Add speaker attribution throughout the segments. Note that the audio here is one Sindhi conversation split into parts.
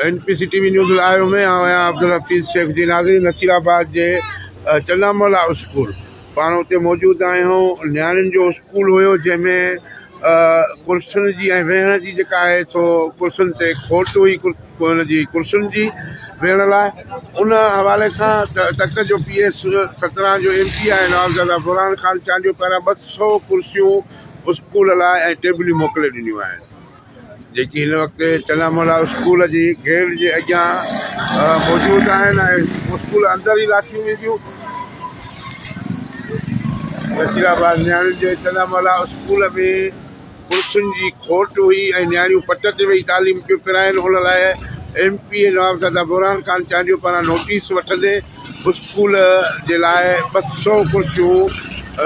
Speaker 1: N P C T V news live ۾ آئون آهيان عبدالحفيظ شيخ جي ناظرين نصير آباد جي چنا مولا اسڪول پاڻ اتي موجود آهيون نياڻين جو اسڪول هيو جنهن ۾ ڪرسين جي ۽ ويهڻ جي جيڪا آهي سو ڪرسين تي کوٽ هئي ان جي ڪرسين جي ويهڻ لاء ان حوالي سان تڪ جو پي ايس 17 جو ايم پي آهي نوابزاده برهان خان چانڊيو پاران 200 ڪرسيون اسڪول لاء ۽ ٽيبليون موڪلي ڏنيون آهن جيڪي هن وقت چنا مولا اسڪول جي گيٽ جي اڳيان موجود آهن ۽ اسڪول اندر ئي لاٿيون وينديون. نصير آباد نياڻين جي چنا مولا اسڪول ۾ ڪرسين جي کوٽ هئي ۽ نياڻيون پٽ تي ويهي تعليم پيون پرائين ان لاء ايم پي اي نوابزاده برهان خان چانڊيو پاران نوٽيس وٺندي اسڪول جي لاء 200 ڪرسيون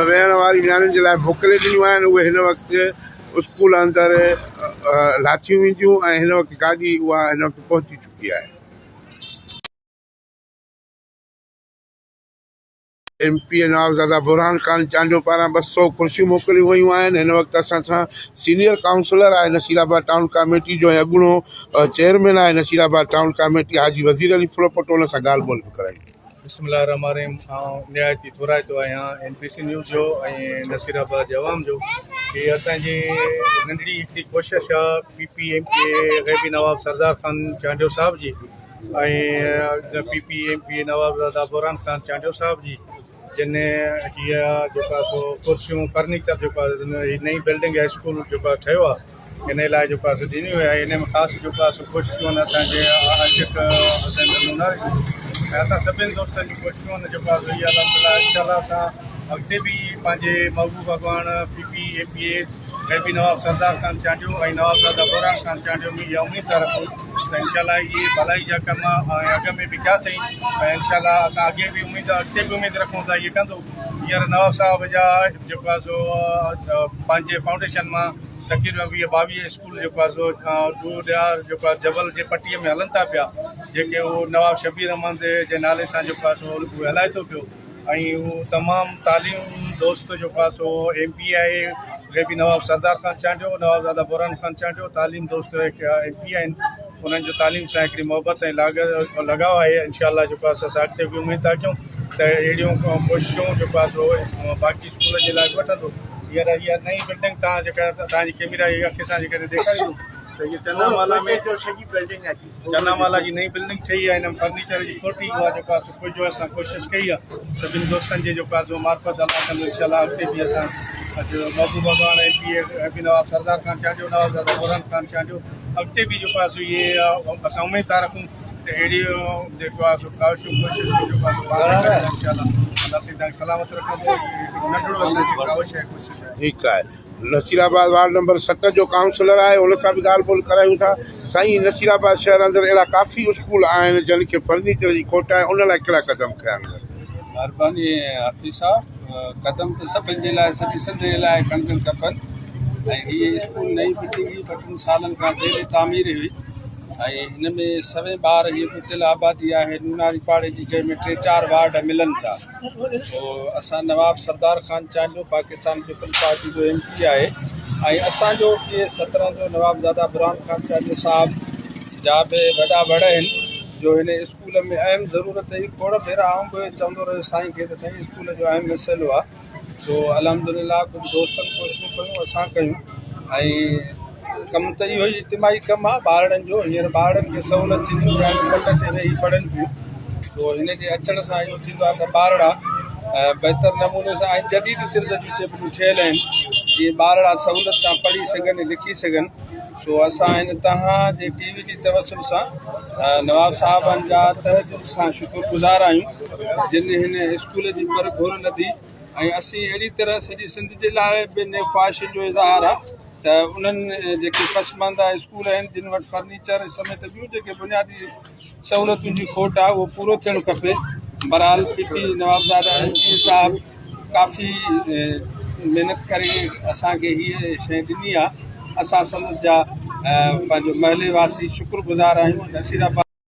Speaker 1: ويهڻ واريون نياڻين جي لاء موڪلي ڏنيون آهن اهي هن وقت اسڪول اندر لاٿيون وينديون ۽ هن وقت گاڏي اها هن وقت پهچي چڪي آهي. ايم پي اي نوابزاده برهان خان چانڊيو پاران 200 ڪرسيون موڪليون ويون آهن هن وقت اسان سان سينيئر ڪائونسلر آهي نصير آباد ٽائون ڪاميٽي جو ۽ اڳوڻو چيئرمين آهي نصير آباد ٽائون ڪاميٽي حاجي وزير علي ڦلپوٽو ان سان ڳالهه ٻولهه به ڪرايون.
Speaker 2: بسم الله الرحمٰن الرحيم آئون نهايت ئي ٿورائتو آهيان اين پي سي نيوز جو ۽ نصير آباد جي عوام جو هي اسان جي ننڍڙي هڪڙي ڪوشش آ پي پي ايم پي اي غيبي نواب سردار خان چانڊيو صاحب جي ۽ P P M P A Nawab زاده برهان خان چانڊيو صاحب جي جن هي جيڪا سو ڪرسيون فرنيچر جيڪو هي نئين بلڊنگ اسڪول جيڪو ٺهيو آ انهيء لاء جيڪو آهي سو ڏني وئي آهي. انهيء ۾ خاص جيڪو آهي سو ڪوششون آهن اسان جي عاشق حسين نوناري جون ۽ اسان سڀني دوستن جون ڪوششون آهن جيڪو آهي سو اها الحمدلله انشاء الله اسان اڳتي به پنهنجي محبوب اڳواڻ P P M P A Ghaibi Nawab Sardar Khan Chandio ۽ Nawabzada Burhan Khan Chandio ۾ اها اميد ٿا رکون ته انشاء الله اهي ڀلائي جا ڪم ۽ اڳ ۾ به ڪيا اٿئي ۽ انشاء الله اسان اڳي به اميد اڳتي به اميد رکون ٿا اهي ڪندو هينئر نواب صاحب جا جيڪو آهي سو پنهنجي فائونڊيشن مان تقريبن 20 22 اسڪول جيڪو آهي سو ڏور ڏيار جيڪو آهي جبل جي پٽي ۾ هلن ٿا پيا جيڪي هو نواب شبير احمد جي نالي سان جيڪو آهي سو اهي هلائي ٿو پيو ۽ هو تمام تعليم دوست جيڪو آهي سو ايم پي آهي غيبي نواب سردار خان چانڊيو نوابزاده برهان خان چانڊيو تعليم دوست هڪ ايم پي آهن انهن جو تعليم سان هڪڙي محبت ۽ لاڳ لڳاء آهي انشاء الله جيڪو آهي سو اسان اڳتي به اميد ٿا ڪيون ته اهڙيون ڪوششون جيڪو آهي سو باقي اسڪول جي لاء به وٺندو هينئر هيء نئين بلڊنگ توهان جيڪا توهان جي ڪيميرا جي اک سان جيڪڏهن ڏيکاريندو ته هيء چنا مالا ۾ چنا مالا جي نئين بلڊنگ ٺهي آهي هن ۾ فرنيچر جي کوٽ هئي اها جيڪو آهي سو ڪجهه اسان ڪوشش ڪئي آهي سڀني دوستن جي جيڪو آهي سو معرفت الله ڪندو انشاء الله اڳتي به اسان اڄ محبوب اڳواڻ M P A M P Nawab Sardar Khan Chandio Nawabzada Burhan Khan Chandio اڳتي به جيڪو آهي سو اهي اسان اميد ٿا رکون ته اهڙيون جيڪو آهي سو ڪاوشون ڪوششون جيڪو آهي سو پاڻ ڪندا انشاء الله الله سائين توهان کي سلامت رکندو هڪڙو ننڍڙو اسان جي ڪاوش ۽ ڪوشش آهي.
Speaker 1: ٺيڪ آهي نصير آباد وارڊ نمبر 7 جو ڪائونسلر آهي ان سان به ڳالهه ٻولهه ڪرايون ٿا سائين نصير آباد شهر اندر اهڙا ڪافي اسڪول آهن جن کي فرنيچر جي کوٽ آهي ان لاء ڪهڙا قدم کنيا ويندا.
Speaker 3: مھرباني حفيظ صاحب قدم ته سڀن جي لاء سڄي سنڌ جي لاء کڻجڻ کپن ۽ هيء اسڪول نئين بلڊنگ هئي ٻه ٽن سالن کان زير تعمير هئي ۽ هن ۾ سوين ٻار هيء ٻڌل آبادي آهي نوناري پاڙي جي جنهن ۾ ٽي چار وارڊ ملن ٿا پوء اسان نواب سردار خان چانڊيو پاڪستان پيپلز پارٽي جو ايم پي آهي ۽ اسان جو پي ايس 17 جو نوابزاده برهان خان چانڊيو صاحب جا به وڏا وڙ آهن جو هن اسڪول ۾ اهم ضرورت هئي کوڙ ڀيرا آئون به چوندو رهيس سائين کي ته سائين اسڪول جو اهم مسئلو آهي سو الحمد لله ڪجهه دوستن ڪوششون ڪيون اسان ڪيون ۽ ڪم ته اهو ئي اجتماعي ڪم آهي ٻارڙن جو هينئر ٻارڙن کي سهولت ٿيندي نياڻيون پٽ تي ويهي پڙهن پيون سو هن جي اچڻ سان اهو ٿيندو آهي ته ٻارڙا بهتر نموني سان ۽ جديد طرز جون ٽيبلون ٺهيل آهن جيئن ٻارڙا سهولت سان پڙهي سگهن ۽ لکي سگهن سو اسان هن توهان جي ٽي وي جي توسل سان نواب صاحبن جا تهه دل سان شڪر گذار آهيون جن هن اسڪول جي پر گهور لڌي ۽ اسين اهڙي طرح سڄي سنڌ جي لاء به نيڪ خواهشن جو اظهار آهي ته انهن جيڪي پسمانده اسڪول آهن جن وٽ فرنيچر سميت ٻيون جيڪي بنيادي سهولتن جي کوٽ آهي اهو پورو ٿيڻ کپي بهرحال پي پي نوابزاده ايم پي صاحب ڪافي محنت ڪري اسانکي هيء شيء ڏني آهي اسان سندس جا پنهنجو محلي واسي شڪر گذار آهيون نصير آباد.